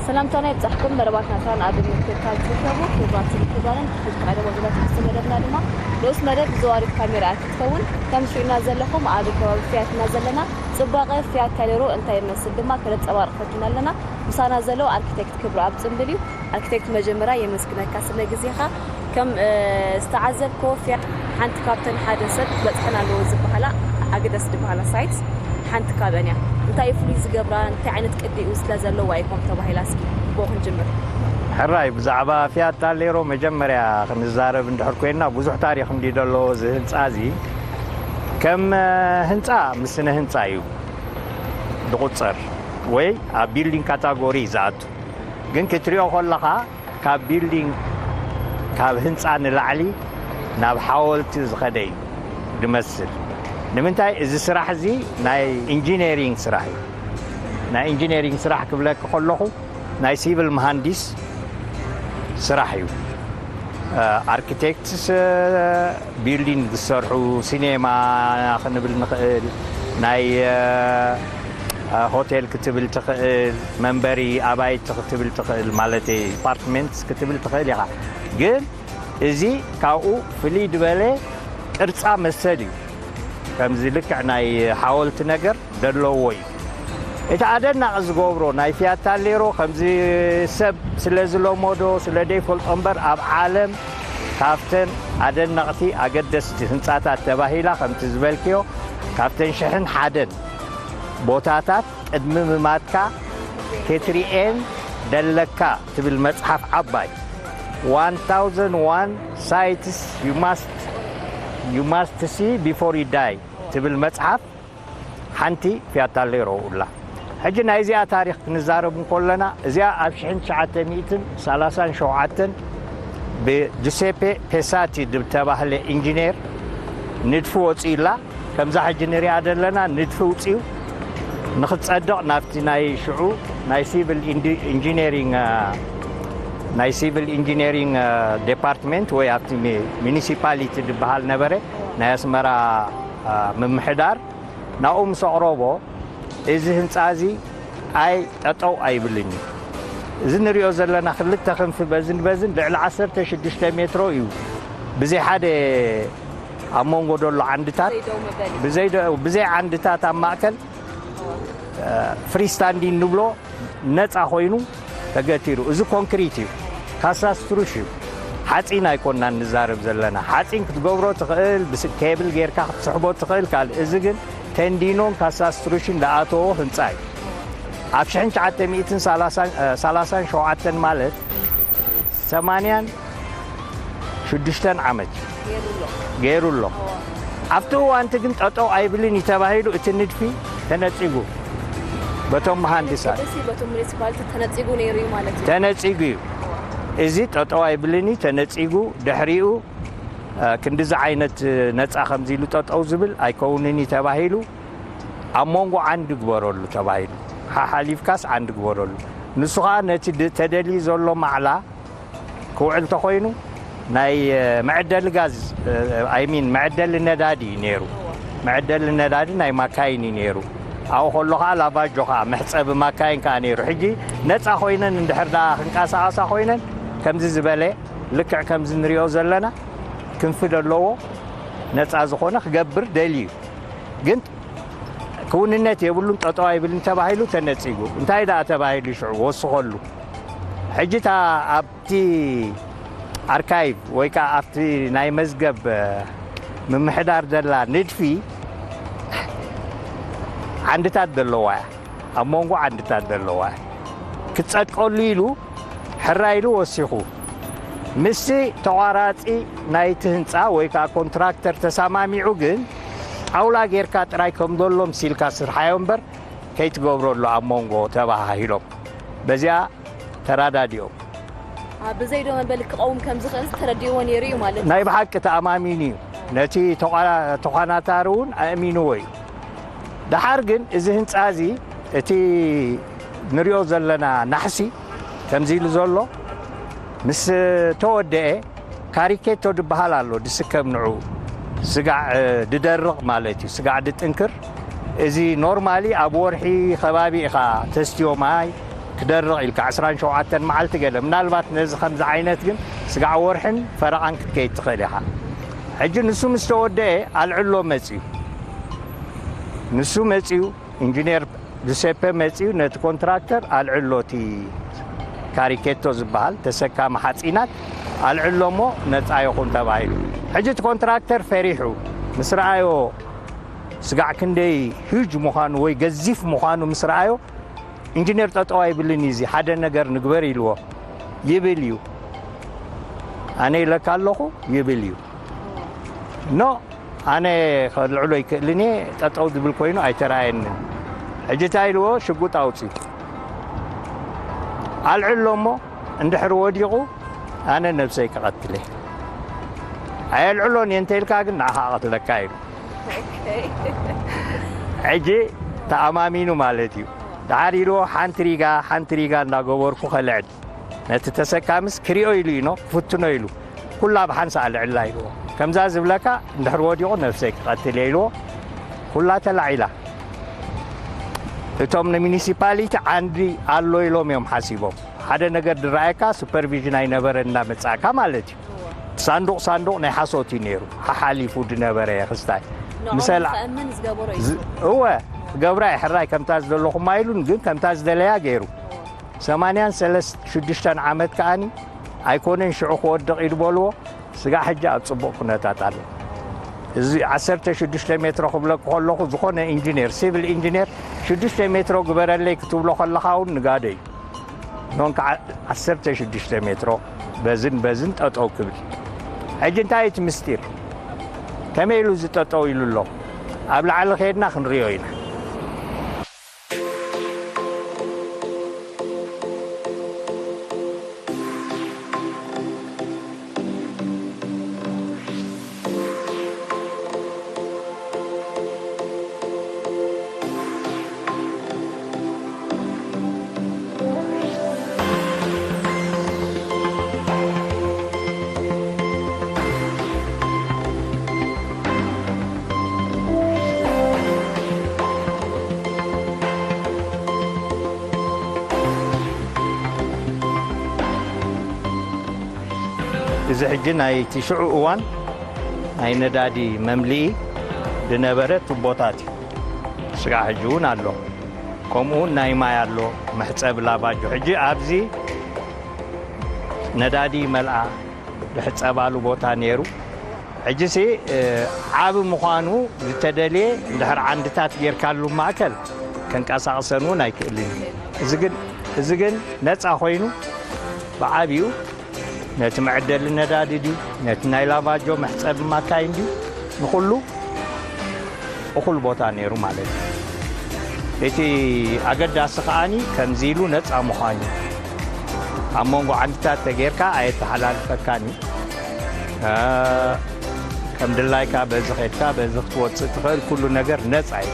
ሰላምታና ይብጻሕኩም መርባት ናትራን ኣብ ምክትታል ትርከቡ ክቡራትን ክቡራንን። ክፍት ቀደሞ ዘላ ትሕዝቶ መደብና ድማ ንኡስ መደብ ዘዋሪት ካሜራ እያ ክትከውን። ከም ትርእዩና ዘለኹም ኣብ ከባቢ ፊያት ኢና ዘለና። ጽባቐ ፊያት ታሌሮ እንታይ ይመስል ድማ ከነንጸባርቕ ፈቲና ኣለና። ምሳና ዘሎ ኣርኪቴክት ክብሩ ኣብ ጽምብል እዩ። ኣርኪቴክት መጀመርያ የመስግነካ ስለ ግዜኻ። ከም ዝተዓዘብኮ ፊያት ሓንቲ ካብተን ሓደ ሰብ ክበጽሐን ኣለዎ ዝበሃላ ኣገደስቲ ዝበሃላ ሳይትስ ሓንቲ ካብአን እያ። እንታይ እዩ ፍሉይ ዝገብራ እንታይ ዓይነት ቅዲ እዩ ስለ ዘለዋ እዩ ከም ተባሂላ እስኪ ብኡ ክንጅምር። ሕራይ ብዛዕባ ፊያት ታሌሮ መጀመርያ ክንዛረብ እንድሕር ኮይንና ብዙሕ ታሪኽ እንዲ ዘለዎ እዚ ህንፃ እዚ ከም ህንፃ ምስ ስነ ህንፃ እዩ ዝቑፀር ወይ ኣብ ቢልዲንግ ካታጎሪ እዩ ዝኣቱ። ግን ክትሪኦ ከለኻ ካብ ቢልዲንግ ካብ ህንፃ ንላዕሊ ናብ ሓወልቲ ዝኸደ እዩ ዝመስል። ንምንታይ እዚ ስራሕ እዚ ናይ ኢንጂነሪንግ ስራሕ እዩ። ናይ ኢንጂነሪንግ ስራሕ ክብለኪ ከለኹ ናይ ሲቪል መሃንዲስ ስራሕ እዩ። ኣርኪቴክትስ ቢልዲንግ ዝሰርሑ፣ ሲኔማ ክንብል ንኽእል፣ ናይ ሆቴል ክትብል ትኽእል፣ መንበሪ ኣባይቲ ክትብል ትኽእል፣ ማለት ኣፓርትመንትስ ክትብል ትኽእል ኢኻ። ግን እዚ ካብኡ ፍልይ ዝበለ ቅርፃ መሰል እዩ። ከምዚ ልክዕ ናይ ሓወልቲ ነገር ዘለዎ እዩ። እቲ ኣደናቂ ዝገብሮ ናይ ፊያት ታሌሮ ከምዚ ሰብ ስለ ዝለመዶ ስለ ዘይፈልጦ እምበር ኣብ ዓለም ካብተን ኣደነቕቲ ኣገደስቲ ህንፃታት ተባሂላ ከምቲ ዝበልክዮ ካብተን ሽሕን ሓደን ቦታታት ቅድሚ ምማትካ ክትሪኤን ደለካ ትብል መፅሓፍ ዓባይ one thousand one sites you must you must see before you die ትብል መፅሓፍ ሓንቲ ፊያት ታሌሮ ውላ። ሕጂ ናይዚኣ ታሪኽ ክንዛረብ እንኮለና እዚኣ ኣብ ሽሕን ትሽዓተ ሚእትን ሰላሳን ሸውዓተን ብጁሴፔ ፔሳቲ ዝተባህለ ኢንጂነር ንድፊ ወፂኡላ። ከምዛ ሕጂ ንሪኣ ዘለና ንድፊ ውፅኡ ንክትፀድቕ ናብቲ ናይ ሽዑ ናይ ሲቪል ኢንዲ- ኢንጂነሪንግ እ፣ ናይ ሲቪል ኢንጂነሪንግ እ፣ ዴፓርትመንት ወይ ኣብቲ ሚ- ሚኒሲፓሊቲ ዝበሃል ነበረ ናይ ኣስመራ እ፣ ምምሕዳር ናብኡ ምስ ኣቕረቦ እዚ ህንፃ እዚ ኣይ ጠጠው ኣይብልን እዩ። እዚ ንሪኦ ዘለና ክልተ ክንፊ በዝን በዝን ልዕሊ ዓሰርተ ሽዱሽተ ሜትሮ እዩ ብዘይ ሓደ ኣብ መንጎ ዘሎ ዓንድታት ብዘይ ደ- ብዘይ ዓንድታት ኣብ ማእከል ፍሪስታንዲን ንብሎ ነፃ ኮይኑ ተገቲሩ። እዚ ኮንክሪት እዩ፣ ካሳስትሩሽ እዩ። ሓፂን ኣይኮናን ንዛረብ ዘለና። ሓፂን ክትገብሮ ትኽእል፣ ብስ- ኬብል ጌርካ ክትስሕቦ ትኽእል ካልእ። እዚ ግን ተንዲኖን ካሳስትሩሽን ዝኣተዎ ህንፃ እዩ። ኣብ ሽሕን ትሽዓተ ሚእትን ሰላሳን ማለት ሰማንያን ሽዱሽተን ዓመት ገይሩ ኣሎ። ኣብቲ እዋንቲ ግን ጠጠው ኣይብልን እዩ ተባሂሉ እቲ ንድፊ ተነፂጉ በቶም መሃንዲሳት። በቶም ሙኒሲፓሊቲ ተነፂጉ ነይሩ እዩ ማለት እዩ። ተነፂጉ እዩ። እዚ ጠጠው ኣይብልን እዩ ተነፂጉ። ድሕሪኡ ክንዲዚ ዓይነት ነፃ ከምዚ ኢሉ ጠጠው ዝብል ኣይከውንን እዩ ተባሂሉ ኣብ መንጎ ዓንዲ ግበረሉ ተባሂሉ። ሓሓሊፍካስ ዓንዲ ግበረሉ። ንሱ ከዓ ነቲ ተደልዩ ዘሎ ማዕላ ክውዕል ተኾይኑ ናይ መዐደሊ ጋዝ ኣይሚን መዐደሊ ነዳዲ እዩ ነይሩ። መዐደሊ ነዳዲ ናይ ማካይን እዩ ነይሩ። ኣብኡ ከሎ ከዓ ላቫጆ ከዓ መሕፀቢ ማካይን ከዓ ነይሩ። ሕጂ ነፃ ኮይነን እንድሕር ደኣ ክንቀሳቐሳ ኮይነን ከምዚ ዝበለ ልክዕ ከምዚ ንሪኦ ዘለና ክንፊ ዘለዎ ነፃ ዝኾነ ክገብር ደልዩ ግን ክውንነት የብሉን ጠጠው ኣይብልን ተባሂሉ ተነፂጉ። እንታይ ደኣ ተባሂሉ ሽዑ ወስኸሉ። ሕጂ እታ ኣብቲ ኣርካይቭ ወይ ከዓ ኣብቲ ናይ መዝገብ ምምሕዳር ዘላ ንድፊ ዓንድታት ዘለዋ እያ። ኣብ መንጎ ዓንድታት ዘለዋ እያ። ክትፀድቀሉ ኢሉ ሕራይ ኢሉ ወሲኹ። ምስቲ ተቋራፂ ናይቲ ህንፃ ወይ ከዓ ኮንትራክተር ተሰማሚዑ ግን ጣውላ ጌርካ ጥራይ ከም ዘሎ ምሲልካ ስርሓዮ እምበር ከይትገብረሉ ኣብ መንጎ ተባሃሂሎም በዚኣ ተራዳዲኦም። ብዘይ ዶ መበሊ ክቐውም ከም ዝኽእል ተረዲእዎ ነይሩ እዩ ማለት እዩ። ናይ ብሓቂ ተኣማሚኑ እዩ። ነቲ ተቋራ- ተዃናታሪ እውን ኣእሚንዎ እዩ። ደሓር ግን እዚ ህንፃ እዚ እቲ ንሪኦ ዘለና ናሕሲ ከምዚ ኢሉ ዘሎ ምስ ተወደአ ካሪኬቶ ዝበሃል ኣሎ ድስከም ንዑ ስጋዕ ድደርቕ ማለት እዩ። ስጋዕ ድጥንክር። እዚ ኖርማሊ ኣብ ወርሒ ከባቢ ኢኻ ተስትዮ ማይ ክደርቕ ኢልካ ዕስራን ሸውዓተን መዓልቲ ገለ፣ ምናልባት ነዚ ከምዚ ዓይነት ግን ስጋዕ ወርሕን ፈረቓን ክትከይድ ትኽእል ኢኻ። ሕጂ ንሱ ምስ ተወደአ ኣልዕሎ መጽዩ። ንሱ መጽዩ፣ ኢንጂነር ጁሴፐ መጽዩ ነቲ ኮንትራክተር ኣልዕሎ፣ እቲ ካሪኬቶ ዝበሃል ተሰካሚ ሓጺናት ኣልዕሎ እሞ ነጻ ይኹን ተባሂሉ። ሕጂ እቲ ኮንትራክተር ፈሪሑ ምስ ረኣዮ፣ ስጋዕ ክንደይ ሂጅ ምዃኑ ወይ ገዚፍ ምዃኑ ምስ ረኣዮ፣ ኢንጂነር ጠጠው ኣይብልን እዩ፣ እዚ ሓደ ነገር ንግበር ኢልዎ ይብል እዩ። ኣነ ኢለካ ኣለኹ ይብል እዩ። ኖ፣ ኣነ ከልዕሎ ይክእልን እየ፣ ጠጠው ዝብል ኮይኑ ኣይተረኣየንን። ሕጂ እንታይ ኢልዎ? ሽጉጥ ኣውፅዩ ኣልዕሎ እሞ እንድሕር ወዲቑ ኣነ ነብሰይ ክቐትለ። ኣየልዕሎን እየ እንተኢልካ ግን ንዓኻ እቐትለካ ኢሉ። ሕጂ ተኣማሚኑ ማለት እዩ። ደሓር ኢልዎ ሓንቲ ሪጋ፣ ሓንቲ ሪጋ እንዳገበርኩ ከልዕል። ነቲ ተሰካምስ ክሪኦ ኢሉ እዩ፣ ኖ፣ ክፍትኖ ኢሉ። ኩላ ብሓንሳእ ልዕላ ኢልዎ። ከምዛ ዝብለካ እንድሕር ወዲቑ ነብሰይ ክቐትል እየ ኢልዎ። ኩላ ተላዒላ። እቶም ንሚኒሲፓሊቲ ዓንዲ ኣሎ ኢሎም እዮም ሓሲቦም። ሓደ ነገር ድረኣየካ ሱፐርቪዥን ኣይነበረ እንዳመጻእካ ማለት እዩ። ሳንዱቕ ሳንዱቕ ናይ ሓሶት እዩ ነይሩ። ሓሓሊፉ ድነበረ ክስታይ። ንዕኦም ምሰል ክእምን ዝገበሮ እዩ። ዝ-፣ እወ፣ ክገብራ ይሕራይ ከምታ ዝደለኹማ ኢሉን ግን ከምታ ዝደለያ ገይሩ። ሰማንያን ሰለስተ ሽዱሽተን ዓመት ከኣኒ ኣይኮነን ሽዑ ክወድቕ እዩ ዝበልዎ። ስጋዕ ሕጂ ኣብ ጽቡቕ ኩነታት ኣሎ። እዚ ዓሰርተ ሽዱሽተ ሜትሮ ክብለኩ ከለኹ፣ ዝኾነ ኢንጂነር፣ ሲቪል ኢንጂነር፣ ሽዱሽተ ሜትሮ ግበረለይ ክትብሎ ከለኻ እውን ንጋዶ እዩ። ኖን ከዓ ዓሰርተ ሽዱሽተ ሜትሮ በዝን በዝን ጠጠው ክብል። ሕጂ እንታይ እዩ እቲ ምስጢር? ከመይ ኢሉ እዚ ጠጠው ኢሉ ኣሎ? ኣብ ላዕሊ ከይድና ክንሪኦ ኢና። እዚ ሕጂ ናይቲ ሽዑ እዋን ናይ ነዳዲ መምልኢ ዝነበረ ቱቦታት እዩ። ስጋዕ ሕጂ እውን ኣሎ። ከምኡ እውን ናይ ማይ ኣሎ፣ መሕጸቢ ላቫጆ። ሕጂ ኣብዚ ነዳዲ ይመልኣ፣ ዝሕጸባሉ ቦታ ነይሩ። ሕጂሲ፣ እ፣ ዓቢ ምዃኑ ዝተደልየ እንድሕር ዓንድታት ጌርካሉ ማእከል ከንቀሳቕሰን እውን ኣይክእልን እዩ። እዚ ግን፣ እዚ ግን ነጻ ኮይኑ ብዓቢኡ ነቲ መዐደሊ ነዳዲ ድዩ፣ ነቲ ናይ ላቫጆ መሕጸቢ ማካይን ድዩ፣ ንኹሉ እኹል ቦታ ነይሩ ማለት እዩ። እቲ ኣገዳሲ ከኣኒ ከምዚ ኢሉ ነጻ ምዃኑ እዩ። ኣብ መንጎ ዓንድታት ተጌርካ ኣየተሓላልፈካን እዩ። እ፣ ከም ድላይካ በዚ ኸድካ በዚ ክትወጽእ ትኽእል፣ ኩሉ ነገር ነጻ እዩ።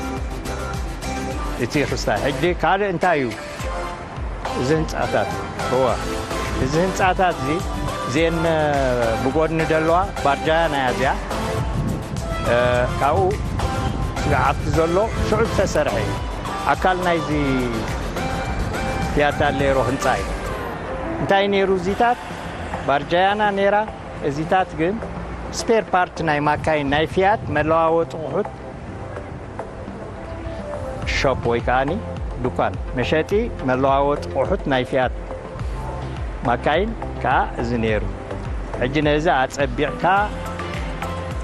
እቲ ክስታይ ሕጂ ካልእ እንታይ እዩ? እዚ ህንጻታት፣ እወ፣ እዚ ህንጻታት እዚ፣ እዚአን ብጎድኒ ዘለዋ ባርጃያ ናይ ኣዚያ፣ እ፣ ካብኡ ስጋዕ ኣብቲ ዘሎ ሽዑ ዝተሰርሐ እዩ። ኣካል ናይዚ ፊያት ዳሌሮ ህንጻ እዩ። እንታይ ነይሩ እዚታት? ባርጃያና ነይራ። እዚታት ግን ስፔር ፓርት ናይ ማካይን ናይ ፊያት መለዋወጢ ኣቑሑት ሾፕ ወይ ከኣኒ ድኳን መሸጢ መለዋወጢ ኣቑሑት ናይ ፊያት ማካይን ከኣ እዚ ነይሩ። ሕጂ ነዚ ኣጸቢቕካ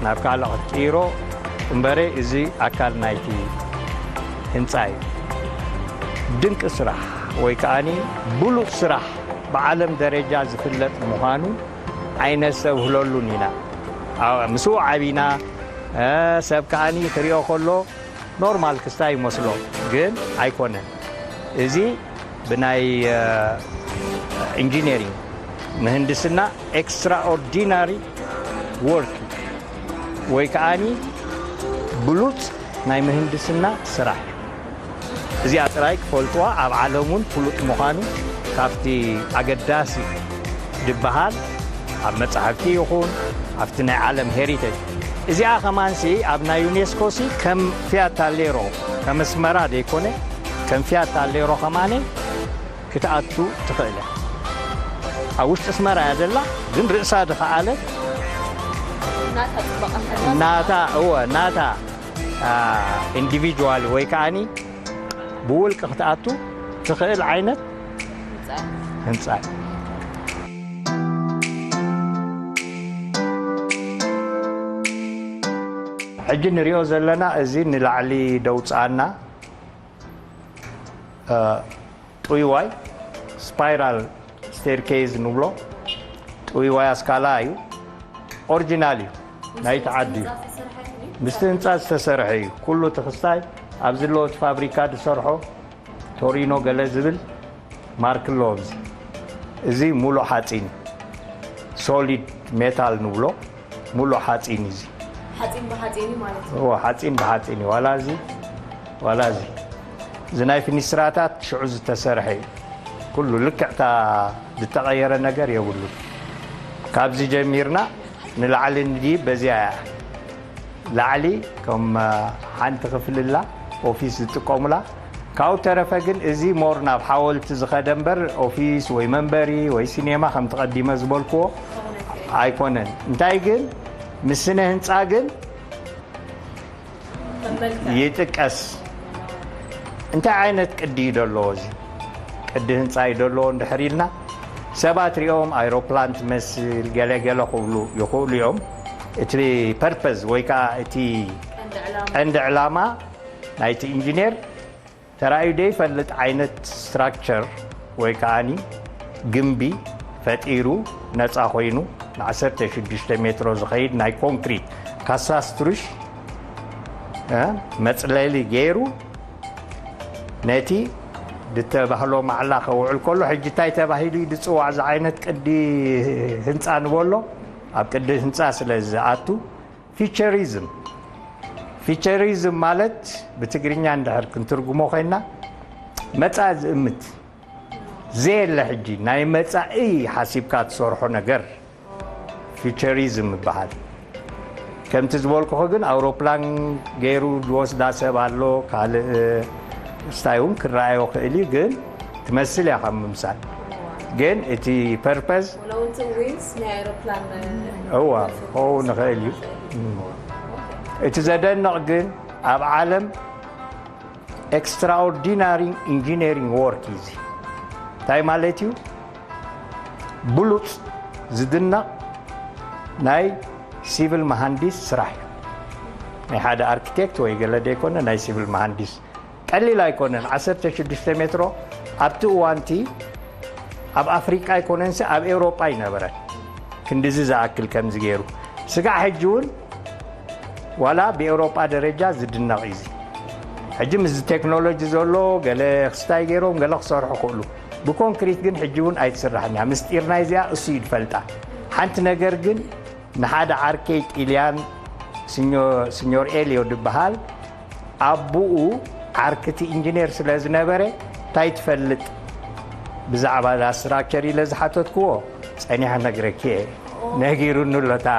ናብ ካልእ ክትቅይሮ እምበረ፣ እዚ ኣካል ናይቲ ህንጻ እዩ። ድንቂ ስራሕ ወይ ከኣኒ ብሉጽ ስራሕ ብዓለም ደረጃ ዝፍለጥ ምዃኑ ኣይነስተብህለሉን ኢና። ኣብ-፣ ምስኡ ዓቢና፣ እ፣ ሰብ ከኣኒ ክሪኦ ከሎ ኖርማል ክስታይ ይመስሎ፣ ግን ኣይኮነን። እዚ ብናይ፣ እ፣ ኢንጂነሪንግ ምህንድስና ኤክስትራኦርዲናሪ ወርክ ወይ ከኣኒ ብሉጽ ናይ ምህንድስና ስራሕ እዩ። እዚኣ ጥራይ ክፈልጥዋ ኣብ ዓለም እውን ፍሉጥ ምዃኑ ካብቲ ኣገዳሲ ዝበሃል ኣብ መጻሕፍቲ ይኹን ኣብቲ ናይ ዓለም ሄሪቴጅ። እዚኣ ከማንሲ ኣብ ናይ ዩኔስኮሲ ከም ፊያት ታሌሮ፣ ከም ኣስመራ ዘይኮነ፣ ከም ፊያት ታሌሮ ከማነ ክትኣቱ ትኽእል እያ። ኣብ ውሽጢ ኣስመራ እያ ዘላ፣ ግን ርእሳ ዝኸኣለት ናታ እወ ናታ ኢንዲቪጁዋል ወይ ከዓኒ ብውልቂ ክትኣቱ ትኽእል ዓይነት ህንፃ። ሕጂ ንሪኦ ዘለና እዚ ንላዕሊ ደውፅኣና ጥውይዋይ ስፓይራል ስቴርኬዝ ንብሎ ጥውይዋይ ኣስካላ እዩ። ኦሪጂናል እዩ፣ ናይቲ ዓዲ እዩ። ምስቲ ህንፃ ዝተሰርሐ እዩ። ኩሉ እቲ ክስታይ ኣብዚ ኣለዎ፣ እቲ ፋብሪካ ዝሰርሖ ቶሪኖ ገለ ዝብል ማርክ ኣሎ። ኣብዚ እዚ ሙሉእ ሓፂን ሶሊድ ሜታል ንብሎ ሙሉእ ሓፂን እዩ። እዚ ሓፂን ብሓፂን እዩ ማለት እዩ። እዎ፣ ሓፂን ብሓፂን እዩ። ዋላ እዚ ዋላ እዚ እዚ ናይ ፊኒስትራታት ሽዑ ዝተሰርሐ እዩ። ኩሉ ልክዕታ ዝተቐየረ ነገር የብሉን። ካብዚ ጀሚርና ንላዕሊ ንድይብ በዚያ እያ። ላዕሊ ከም ሓንቲ ክፍልላ ኦፊስ ዝጥቀሙላ። ካብኡ ተረፈ ግን እዚ ሞር ናብ ሓወልቲ ዝኸደ እምበር ኦፊስ ወይ መንበሪ ወይ ሲኔማ ከምቲ ቀዲመ ዝበልክዎ ኣይኮነን። እንታይ ግን ምስ ስነ ህንፃ ግን ይጥቀስ። እንታይ ዓይነት ቅዲ እዩ ዘለዎ? እዚ ቅዲ ህንፃ እዩ ዘለዎ እንድሕር ኢልና ሰባት ሪኦም ኣይሮፕላን ትመስል ገለ ገለ ክብሉ ይኽእሉ እዮም። እቲ ፐርፐዝ ወይ ከዓ እቲ ቀንዲ ዕላማ ናይቲ ኢንጂነር ተራእዩ ዘይፈልጥ ዓይነት ስትራክቸር ወይ ከዓኒ ግምቢ ፈጢሩ ነፃ ኮይኑ ን16 ሜትሮ ዝኸይድ ናይ ኮንክሪት ካሳስትሩሽ መፅለሊ ገይሩ ነቲ ዝተባህሎ ማዕላ ከውዕል ከሎ ሕጂ እንታይ ተባሂሉ እዩ ዝፅዋዕ? እዚ ዓይነት ቅዲ ህንፃ ንበሎ ኣብ ቅዲ ህንፃ ስለ ዝኣቱ ፊቸሪዝም። ፊቸሪዝም ማለት ብትግርኛ እንድሕር ክንትርጉሞ ኮይና መፃ ዝእምት ዘየለ ሕጂ ናይ መፃኢ ሓሲብካ ትሰርሖ ነገር ፊቸሪዝም ይበሃል። ከምቲ ዝበልኩኹ ግን ኣውሮፕላን ገይሩ ዝወስዳ ሰብ ኣሎ፣ ካልእ ስታይ እውን ክረኣዮ ክእል እዩ፣ ግን ትመስል እያ ካብ ምምሳል። ግን እቲ ፐርፐዝ እዋ ክኸውን ንኽእል እዩ። እቲ ዘደንቕ ግን ኣብ ዓለም ኤክስትራኦርዲናሪ ኢንጂነሪንግ ወርክ እዩ። እዚ እንታይ ማለት እዩ? ብሉፅ ዝድነቕ ናይ ሲቪል መሃንዲስ ስራሕ እዩ። ናይ ሓደ ኣርኪቴክት ወይ ገለ ዘይኮነ ናይ ሲቪል መሃንዲስ ቀሊል ኣይኮነን። 16 ሜትሮ ኣብቲ እዋንቲ ኣብ ኣፍሪቃ ኣይኮነንሲ ኣብ ኤውሮጳ ኣይነበረን ክንድዚ ዝኣክል ከምዚ ገይሩ። ስጋዕ ሕጂ እውን ዋላ ብኤውሮጳ ደረጃ ዝድነቕ እዩ። እዚ ሕጂ ምስ ቴክኖሎጂ ዘሎ ገለ ክስታይ ገይሮም ገለ ክሰርሑ ክእሉ፣ ብኮንክሪት ግን ሕጂ እውን ኣይትስራሕን እያ። ምስጢር ናይዚኣ እሱ እዩ ዝፈልጣ። ሓንቲ ነገር ግን ንሓደ ዓርከይ ጢልያን ስኞ- ስኞር ኤልዮ ዝበሃል ኣቦኡ ዓርክቲ ኢንጂነር ስለ ዝነበረ እንታይ ትፈልጥ ብዛዕባ እዛ ስትራክቸር ኢለ ዝሓተትክዎ ጸኒሐ ነግረኪ እየ። ነጊሩኒ ኣሎ እታ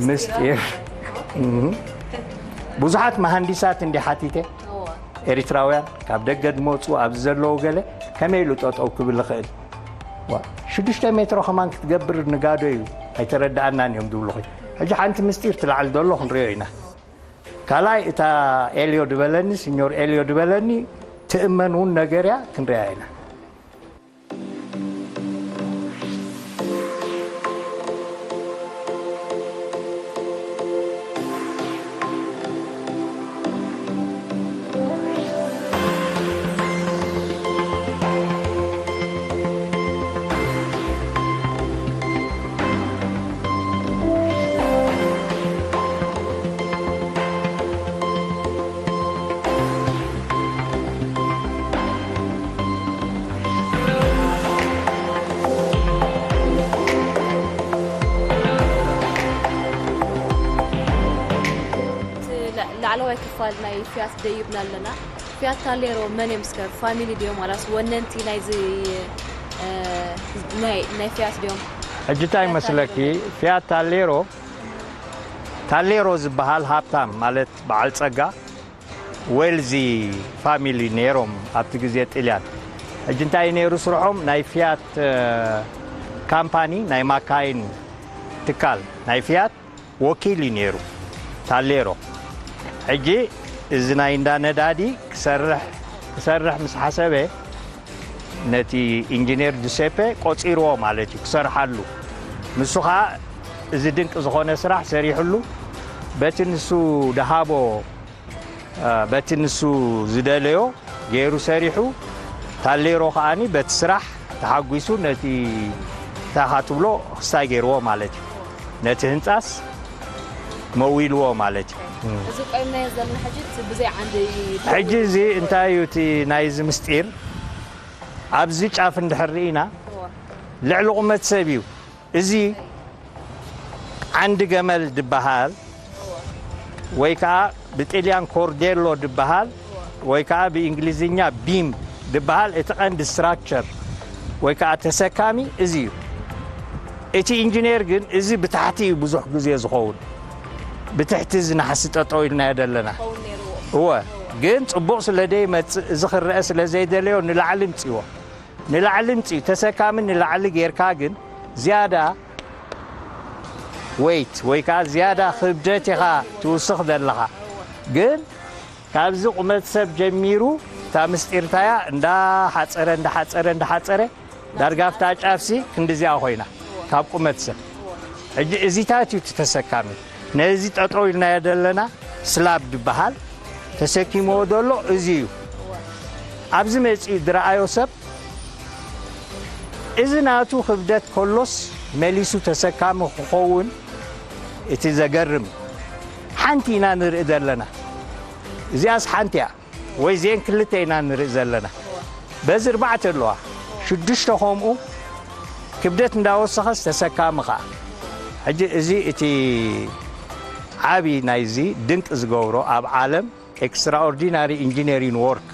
ምስጢር። ምስጢር። እም። ብዙሓት መሃንዲሳት እንዲ ሓቲተ እዋ። ኤሪትራውያን ካብ ደገ ዝመፁ ኣብዚ ዘለዉ ገለ ከመይ ኢሉ ጠጠው ክብል ይኽእል? ዋ፣ ሽዱሽተ ሜትሮ ከማን ክትገብር ንጋዶ እዩ። ኣይተረዳኣናን እዮም ዝብሉ ኾይ ሕጂ ሓንቲ ምስጢር ትላዕል ዘሎ ክንሪኦ ኢና። ካልኣይ እታ ኤልዮ ድበለኒ ሲኞር ኤልዮ ድበለኒ ትእመን እውን ነገር እያ ክንሪኣ ኢና። እቲ ላ- ላዕለዋይ ክፋል ናይ ፊያት ደይብና ኣለና። ፊያት ታሌሮ መን እዮም እስከ ፋሚሊ ድዮም ዋላስ ወነንቲ ናይዚ እ፣ ናይ ናይ ፊያት ድዮም? ሕጂ እንታይ መስለኪ ፊያት ታሌሮ ታሌሮ ዝበሃል ሃብታም ማለት በዓል ጸጋ ዌልዚ ፋሚሊ ነይሮም ኣብቲ ግዜ ጥልያን። ሕጂ እንታይ እዩ ነይሩ ስርሖም? ናይ ፊያት ካምፓኒ፣ ናይ ማካይን ትካል ናይ ፊያት ወኪል እዩ ነይሩ ታሌሮ። ሕጂ እዚ ናይ እንዳ ነዳዲ ክሰርሕ ክሰርሕ ምስ ሓሰበ፣ ነቲ ኢንጂነር ጁሴፔ ቆጺርዎ ማለት እዩ ክሰርሓሉ። ንሱ ኸዓ እዚ ድንቂ ዝኾነ ስራሕ ሰሪሕሉ፣ በቲ ንሱ ደሃቦ በቲ ንሱ ዝደለዮ ገይሩ ሰሪሑ። ታሌሮ ከዓኒ በቲ ስራሕ ተሓጒሱ ነቲ ታኻ ትብሎ ክስታይ ገይርዎ ማለት እዩ። ነቲ ህንፃስ መዊልዎ ማለት እዩ። እዚ ቆይምናዮ ዘለና ሕጂ እቲ ብዘይ ዓንዲ ሕጂ እዚ እንታይ እዩ እቲ ናይዚ ምስጢር? ኣብዚ ጫፍ እንድሕር ርኢና ልዕሊ ቁመት ሰብ እዩ። እዚ ዓንዲ ገመል ድበሃል ወይ ከዓ ብጥልያን ኮርዴሎ ድበሃል ወይ ከዓ ብእንግሊዝኛ ቢም ድበሃል እቲ ቀንዲ ስትራክቸር ወይ ከዓ ተሰካሚ እዚ እዩ። እቲ ኢንጂነር ግን እዚ ብታሕቲ እዩ ብዙሕ ግዜ ዝኸውን። ብትሕቲ እዚ ናሕሲ ጠጠው ኢልናዮ ዘለና እወ ግን ፅቡቕ ስለ ደይመፅእ እዚ ክረአ ስለ ዘይደለዮ ንላዕሊ ምፅዎ ንላዕሊ ምፅዩ ተሰካሚ ንላዕሊ ጌርካ ግን ዝያዳ ወይት ወይ ከዓ ዝያዳ ክብደት ኢኻ ትውስኽ ዘለኻ። ግን ካብዚ ቁመት ሰብ ጀሚሩ እታ ምስጢርታያ እንዳሓፀረ እንዳሓፀረ እንዳሓፀረ ዳርጋ ኣብታ ጫፍሲ ክንድዚኣ ኮይና ካብ ቁመት ሰብ። ሕጂ እዚታት እዩ እቲ ተሰካሚ። ነዚ ጠጠው ኢልናዮ ዘለና ስላብ ድበሃል ተሰኪምዎ ዘሎ እዚ እዩ። ኣብዚ መፂኡ ድረኣዮ ሰብ እዚ ናቱ ክብደት ከሎስ መሊሱ ተሰካሚ ክኸውን እቲ ዘገርም ሓንቲ ኢና ንርኢ ዘለና። እዚኣስ ሓንቲ እያ ወይ እዚአን ክልተ ኢና ንርኢ ዘለና። በዚ እርባዕተ ኣለዋ ሽዱሽተ ከምኡ ክብደት እንዳወሰኸስ ተሰካሚ ኸዓ። ሕጂ እዚ እቲ ዓብዪ ናይዚ ድንቂ ዝገብሮ ኣብ ዓለም ኤክስትራኦርዲናሪ ኢንጂነሪን ወርክ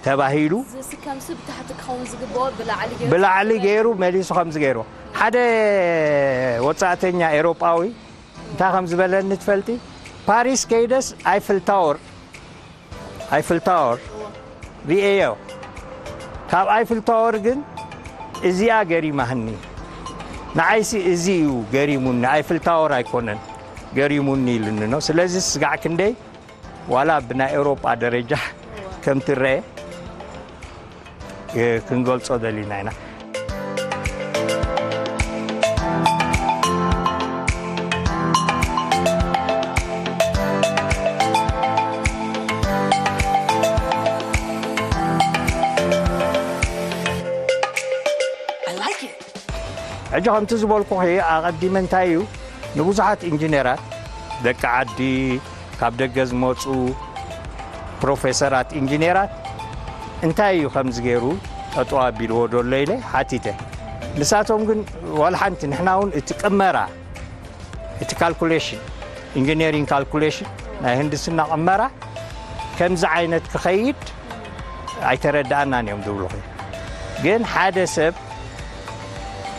ተባሂሉ ዝስከምሲ ብታሕቲ ክኸውን ዝግብኦ ብላዕሊ ገይሩ ብላዕሊ ገይሩ መሊሱ ከምዚ ገይሩ ሓደ ወፃእተኛ ኤሮጳዊ እንታይ ከም ዝበለኒ ትፈልጢ? ፓሪስ ከይደስ ኣይፍል ታወር ኣይፍል ታወር ርእየዮ። ካብ ኣይፍል ታወር ግን እዚኣ ገሪማህኒ። ንዓይሲ እዚ እዩ ገሪሙኒ፣ ኣይፍል ታወር ኣይኮነን ገሪሙኒ ኢሉኒ ነው። ስለዚ ስጋዕ ክንደይ ዋላ ብናይ ኤውሮጳ ደረጃ ከም ትረአ ክንገልጾ ደሊና ኢና። ሕጂ ከምቲ ዝበልኩኺ ኣቐዲመ እንታይ እዩ ንብዙሓት ኢንጂነራት ደቂ ዓዲ ካብ ደገ ዝመፁ ፕሮፌሰራት ኢንጂነራት እንታይ እዩ ከምዚ ገይሩ ጠጠው ኣቢልዎ ደሎ ኢለ ሓቲተ። ንሳቶም ግን ዋላ ሓንቲ ንሕና እውን እቲ ቅመራ እቲ ካልኩሌሽን ኢንጂነሪንግ ካልኩሌሽን ናይ ህንድስና ቅመራ ከምዚ ዓይነት ክኸይድ ኣይተረዳኣናን እዮም ዝብሉኺ። ግን ሓደ ሰብ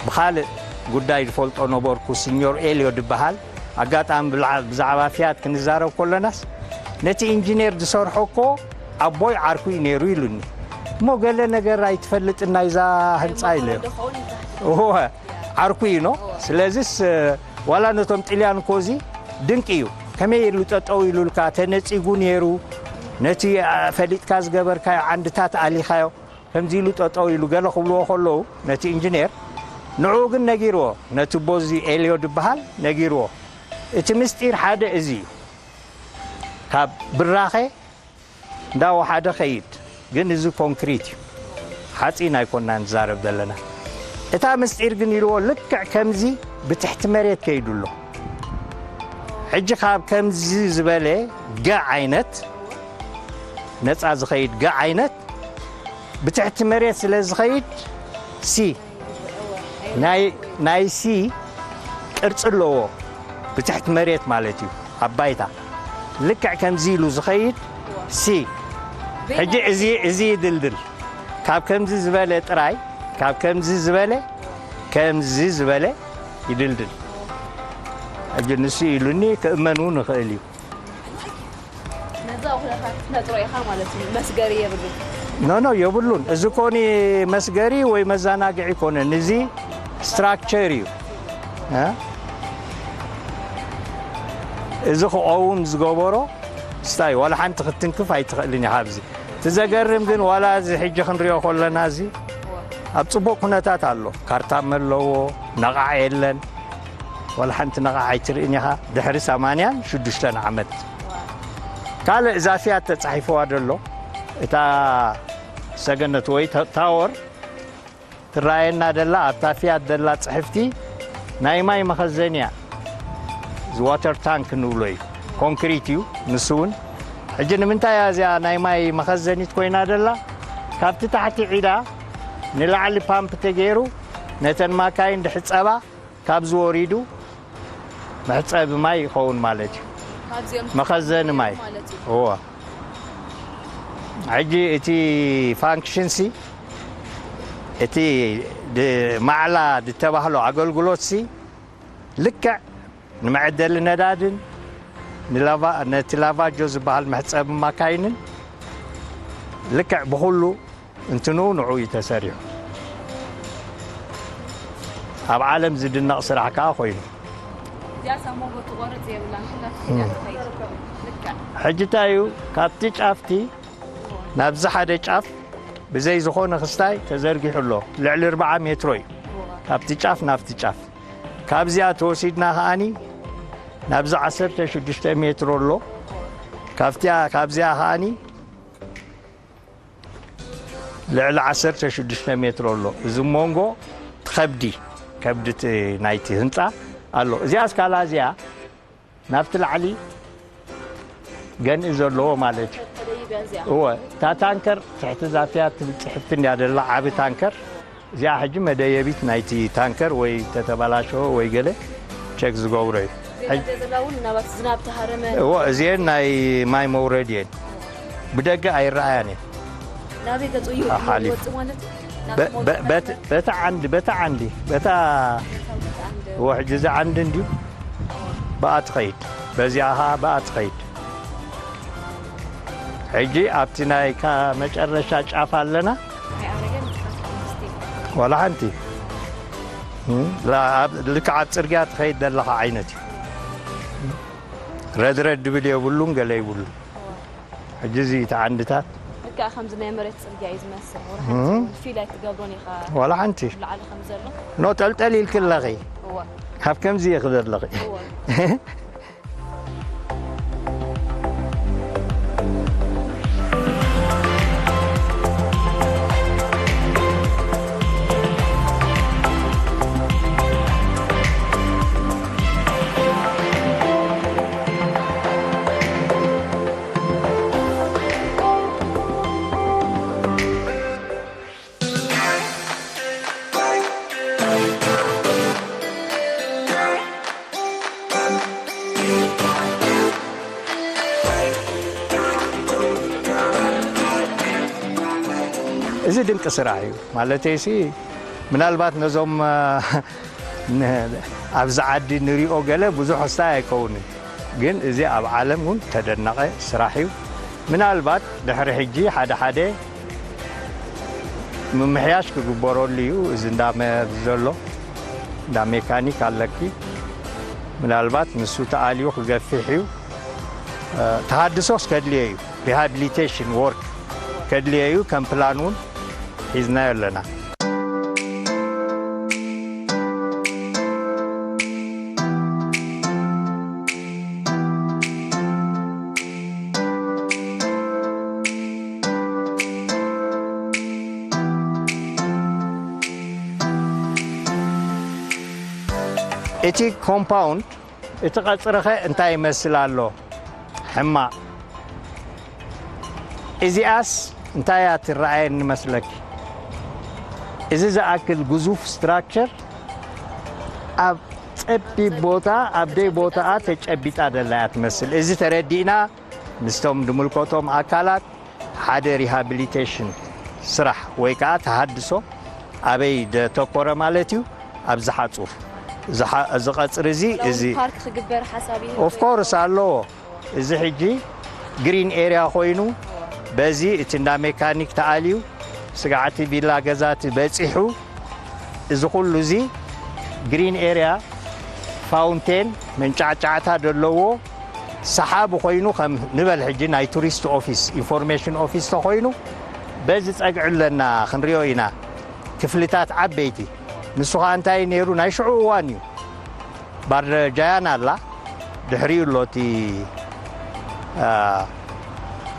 ብኻልእ ጉዳይ ዝፈልጦ ነበርኩ፣ ሲኞር ኤልዮ ዝበሃል። ኣጋጣሚ ብዛዕባ ፊያት ክንዛረብ ከለናስ ነቲ ኢንጂነር ዝሰርሖ እኮ ኣቦይ ዓርኩ እዩ ነይሩ ኢሉኒ። እሞ ገለ ነገር ኣይትፈልጥን ናይዛ ህንፃ ኢለ። እወ ዓርኩ እዩ ኖ። ስለዚስ ዋላ ነቶም ጥልያን እኮ እዚ ድንቂ እዩ። ከመይ ኢሉ ጠጠው ኢሉልካ ተነፂጉ ነይሩ። ነቲ ፈሊጥካ ዝገበርካዮ ዓንድታት ኣሊኻዮ። ከምዚ ኢሉ ጠጠው ኢሉ ገለ ክብልዎ ከለዉ ነቲ ኢንጂነር ንዕኡ ግን ነጊርዎ። ነቲ ኣቦ እዚ ኤልዮ ዝበሃል ነጊርዎ። እቲ ምስጢር ሓደ እዚ እዩ። ካብ ብራኸ እንዳወሓደ ኸይድ ግን እዚ ኮንክሪት እዩ። ሓፂን ኣይኮንና ንዛረብ ዘለና። እታ ምስጢር ግን ኢልዎ ልክዕ ከምዚ ብትሕቲ መሬት ከይዱ ኣሎ። ሕጂ ካብ ከምዚ ዝበለ ገ ዓይነት ነፃ ዝኸይድ ገ ዓይነት ብትሕቲ መሬት ስለ ዝኸይድ ሲ ናይ ሲ ቅርፂ ኣለዎ። ብትሕቲ መሬት ማለት እዩ ኣብ ባይታ ልክዕ ከምዚ ኢሉ ዝኸይድ ሲ ሕጂ እዚ እዚ ይድልድል ካብ ከምዚ ዝበለ ጥራይ ካብ ከምዚ ዝበለ ከምዚ ዝበለ ይድልድል። ሕጂ ንሱ ኢሉኒ ክእመን እውን ይኽእል እዩ። ነዛ ኩነታት ትነጥሮ ኢኻ ማለት እዩ። መስገሪ የብሉን። ኖ ኖ የብሉን። እዚ ኮኒ መስገሪ ወይ መዘናግዒ ኮነን፣ እዚ ስትራክቸር እዩ። እ? እዚ ክቐውም ዝገበሮ ስታይ ዋላ ሓንቲ ክትንክፍ ኣይትኽእልን ኢኻ። ኣብዚ እቲ ዘገርም ግን ዋላ እዚ ሕጂ ክንሪኦ ከለና እዚ ኣብ ጽቡቕ ኩነታት ኣሎ። ካርታም ኣለዎ፣ ነቓዕ የለን። ዋላ ሓንቲ ነቓዕ ኣይትርእን ኢኻ ድሕሪ ሰማንያን ሽዱሽተን ዓመት። ካልእ እዛ ፊያት ተጻሒፍዋ ደሎ እታ ሰገነት ወይ ተ- ታወር ትረኣየና ደላ ኣብታ ፊያት ደላ ጽሕፍቲ ናይ ማይ መኸዘን እያ። እዚ ዋተር ታንክ ንብሎ እዩ። ኮንክሪት እዩ ንሱ እውን። ሕጂ ንምንታይ እያ እዚኣ ናይ ማይ መኸዘኒት ኮይና ደላ? ካብቲ ታሕቲ ዒዳ ንላዕሊ ፓምፕ ተገይሩ ነተን ማካይን ድሕጸባ ካብዚ ወሪዱ መሕጸቢ ማይ ይኸውን ማለት እዩ። ካብዚኦም መኸዘኒ ማይ። ማለት እዩ። እዎ። ሕጂ እቲ ፋንክሽን ሲ እቲ ድ- ማዕላ ዝተባህሎ ኣገልግሎት ሲ ልክዕ ንመዐደሊ ነዳድን ንላቫ- ነቲ ላቫጆ ዝበሃል መሕጸቢ ማካይንን ልክዕ ብኹሉ እንትኑ ንዑ እዩ ተሰሪሑ። ኣብ ዓለም ዝድነቕ ስራሕ ከኣ ኮይኑ። እዚኣስ ኣብ መንጎ ትቖርጽ የብላን፣ ኩላ እም። ትኸይድ። ልክዕ። ሕጂ እንታይ እዩ፣ ካብቲ ጫፍቲ ናብዚ ሓደ ጫፍ ብዘይ ዝኾነ ክስታይ ተዘርጊሑ ኣሎ። ልዕሊ ኣርብዓ ሜትሮ እዩ። እዋ። ካብቲ ጫፍ ናብቲ ጫፍ። ካብዚኣ ተወሲድና ከኣኒ ናብዚ ዓሰርተ ሽዱሽተ ሜትሮ ኣሎ። ካብቲኣ፣ ካብዚኣ ከኣኒ ልዕሊ ዓሰርተ ሽዱሽተ ሜትሮ ኣሎ። እዚ መንጎ ከብዲ፣ ከብዲ እቲ ናይቲ ህንጻ ኣሎ። እዚኣ ስካላ እዚኣ ናብቲ ላዕሊ ገንኢ ዘለዎ ማለት እዩ። ተደይበ እዚኣ። እወ፣ እታ ታንከር ትሕቲ ዛፍያ ትብል ጽሕፍቲ እንድያ ደላ፣ ዓቢ ታንከር። እዚኣ ሕጂ መደየቢት ናይቲ ታንከር ወይ ተተበላሸወ ወይ ገለ ቸክ ዝገብሮ እዩ። እዚኣ ሕጂ እንደ ዘላ እውን ናባት ዝናብ ተሃረመ። እወ፣ እዚኤን ናይ ማይ መውረድ እየን። ብደገ ኣይረኣያን እየን። ናበይ ገጹ እዩ ሓሊፉ። ዝወጽእ ማለት እዩ? ናብ በ- ሞንጎ በ- በት- በታ ዓንዲ፣ በታ ዓንዲ፣ በታ በታ ዓንዲ። እወ፣ ሕጂ እዚ ዓንዲ እንድዩ። ብኣ ትኸይድ። በዚኣ ኸዓ ብኣ ትኸይድ። ሕጂ ኣብቲ ናይ ካ- መጨረሻ ጫፍ ኣለና። ኣይኣረገን፣ ንስኻትኩም እስቲ። ዋላ ሓንቲ። እም፣ ላ- ኣብ- ልክዕ ኣብ ጽርግያ ትኸይድ ዘለኻ ዓይነት እዩ። ረድረድ ድብል የብሉን፣ ገለ ይብሉ። እዋ። ሕጂ እዚ እቲ ዓንድታት ልክዕ ከምዚ ናይ መሬት ጽርግያ እዩ ዝመስል። ወርሓንቲ እም። እውን ፊል ኣይትገብሮን ኢኻ። ዋላ ሓንቲ። ላዕሊ ከም ዘሎ። ኖ፣ ጠልጠል ኢልኪ ኣለኺ። እዋ። ካብ ከምዚ ኢኺ ዘለኺ። እዋ። እዚ ድንቂ ስራሕ እዩ። ማለተይሲ፣ ምናልባት ነዞም፣ ን-፣ ኣብዚ ዓዲ ንሪኦ ገለ ብዙሕ ክስታይ ኣይከውንን። ግን እዚ ኣብ ዓለም እውን ተደነቐ ስራሕ እዩ። ምናልባት ድሕሪ ሕጂ ሓደ ሓደ ምምሕያሽ ክግበረሉ እዩ። እዚ እንዳ መ-፣ ዘሎ እንዳ ሜካኒክ ኣለኪ። ምናልባት ንሱ ተኣልዩ ክገፍሕ እዩ። እ፣ ተሃድሶስ ከድልዮ እዩ። ሪሃቢሊቴሽን ወርክ ከድልዮ እዩ። ከም ፕላን እውን ሒዝናዮ ኣለና። እቲ ኮምፓውንድ፣ እቲ ቀጽርኸ እንታይ ይመስል ኣሎ? ሕማቕ። እዚኣስ እንታይ እያ ትረኣየኒ መስለኪ? እዚ ዝኣክል ግዙፍ ስትራክቸር ኣብ ጸቢብ ቦታ፣ ኣብ ደይ ቦታኣ ተጨቢጣ ደላ እያ ትመስል። እዚ ተረዲእና ምስቶም ዝምልከቶም ኣካላት ሓደ ሪሃቢሊቴሽን ስራሕ ወይ ከዓ ተሃድሶ ኣበይ ደተኮረ ማለት እዩ፣ ኣብዚ ሓጹር፣ እዚ ሓ-፣ እዚ ቀጽሪ እዚ፣ እዚ ፓርክ ክግበር ሓሳብ እዩ። ኦፍ ኮርስ ኣለዎ። እዚ ሕጂ ግሪን ኤርያ ኮይኑ በዚ እቲ እንዳ ሜካኒክ ተኣልዩ፣ ስጋዕቲ ቪላ ገዛቲ በጺሑ፣ እዚ ኩሉ እዚ ግሪን ኤርያ፣ ፋውንቴን፣ መንጫዕጫዕታ ዘለዎ ሰሓቢ ኮይኑ፣ ከም ንበል ሕጂ ናይ ቱሪስት ኦፊስ፣ ኢንፎርሜሽን ኦፊስ ተኮይኑ፣ በዚ ጸግዒ ኣለና፣ ክንሪኦ ኢና። ክፍልታት ዓበይቲ። ንሱ ኸኣ እንታይ ነይሩ? ናይ ሽዑ እዋን እዩ። ባርጃያን ኣላ፣ ድሕሪኡ ኣሎ እቲ፣ አ፣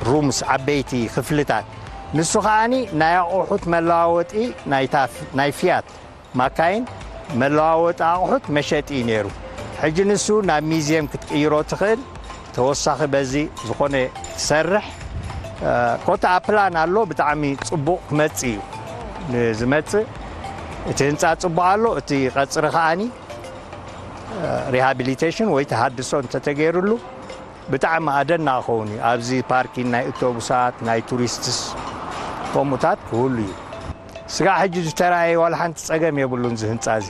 ሩምስ፣ ዓበይቲ ክፍልታት። ንሱ ኸኣኒ ናይ ኣቑሑት መለዋወጢ፣ ናይ ታፍ-፣ ናይ ፊያት ማካይን መለዋወጢ ኣቑሑት መሸጢ እዩ ነይሩ። ሕጂ ንሱ ናብ ሚዝየም ክትቅይሮ ትኽእል። ተወሳኺ በዚ ዝኾነ ትሰርሕ፣ እ፣ ኮታ ኣብ ፕላን ኣሎ። ብጣዕሚ ጽቡቕ ክመጽእ እዩ። ንዝመጽእ፣ እቲ ህንጻ ጽቡቕ ኣሎ። እቲ ቀጽሪ ከኣኒ፣ እ፣ ሪሃቢሊቴሽን ወይ ተሃድሶ እንተተገይሩሉ፣ ብጣዕሚ ኣደናቂ ክኸውን እዩ። ኣብዚ ፓርኪን ናይ እቶቡሳት፣ ናይ ቱሪስትስ ከምኡታት ክህሉ እዩ። ስጋዕ ሕጂ ዝተራእየ ዋላ ሓንቲ ጸገም የብሉን እዚ ህንጻ እዚ።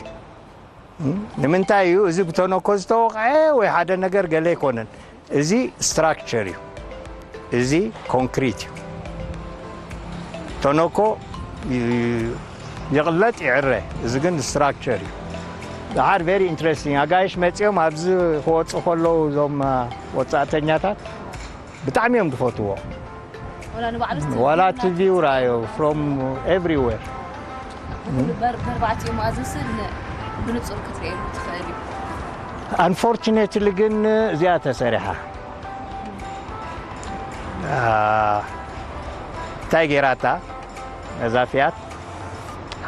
እም፣ ንምንታይ እዩ እዚ ብተነኮ ዝተወቕዐ ወይ ሓደ ነገር ገለ ኣይኮነን። እዚ ስትራክቸር እዩ። እዚ ኮንክሪት እዩ። ተነኮ ይ-፣ ይቕለጥ ይዕረ። እዚ ግን ስትራክቸር እዩ። ደሓር ቨሪ ኢንትረስቲንግ። ኣጋይሽ መጺኦም ኣብዚ ክወጹ ከለዉ እዞም፣ አ፣ ወጻእተኛታት ብጣዕሚ እዮም ዝፈትዎ። ዋላ ንባዕሉ ዋላ ቲ ቪው ራዮ ፍሮም ኤቭሪዌር። በር-፣ በርባዕቲኡ መኣዝን ስል ን-፣ ብንጹር ክትርእየሉ ትኽእል እዩ። ኣንፎርቹኔትሊ ግን እዚኣ ተሰሪሓ። አ፣ እንታይ ጌራታ ነዛ ፊያት?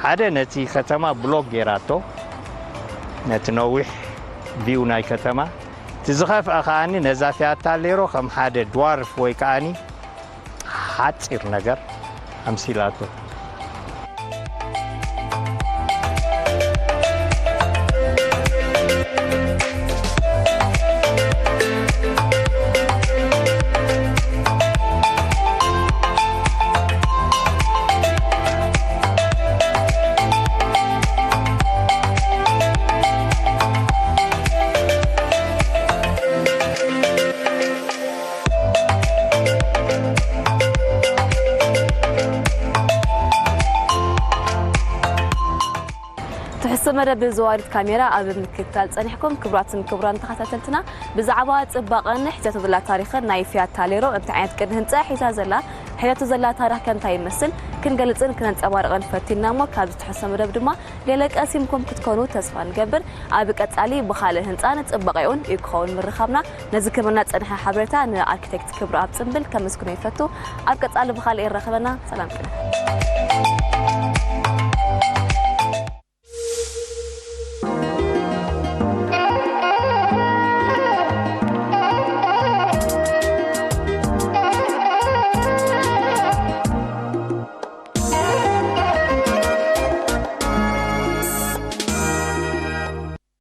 ሓደ ነቲ ከተማ ብሎክ ጌራቶ፣ ነቲ ነዊሕ ቪው ናይ ከተማ። እቲ ዝኸፍአ ከኣኒ ነዛ ፊያት ታሌሮ ከም ሓደ ድዋርፍ ወይ ከኣኒ ሓጺር ነገር ኣምሲላቶ። ትሕዝቶ መደብ ብዘዋሪት ካሜራ ኣብ ምክትታል ጸኒሕኩም። ክቡራትን ክቡራን ተኸታተልትና፣ ብዛዕባ ጽባቐን ሒዛቶ ዘላ ታሪኽን ናይ ፊያት ታሌሮ፣ እንታይ ዓይነት ቅዲ ህንጻ ሒዛ ዘላ፣ ሒዛቶ ዘላ ታሪኽ ከ እንታይ ይመስል፣ ክንገልጽን ክነንጸባርቕን ፈቲንና እሞ፣ ካብዚ ትሕዝቶ መደብ ድማ ገለ ቀሲምኩም ክትኮኑ ተስፋ ንገብር። ኣብ ቀጻሊ ብኻልእ ህንጻን ጽባቐኡን እዩ ክኸውን ምርኻብና። ነዚ ክህበና ጸንሐ ሓበሬታ ንኣርኪቴክት ክብረኣብ ጽምብል ከመስግኖ ይፈቱ። ኣብ ቀጻሊ ብኻልእ ይራኸበና። ሰላም ቅነ።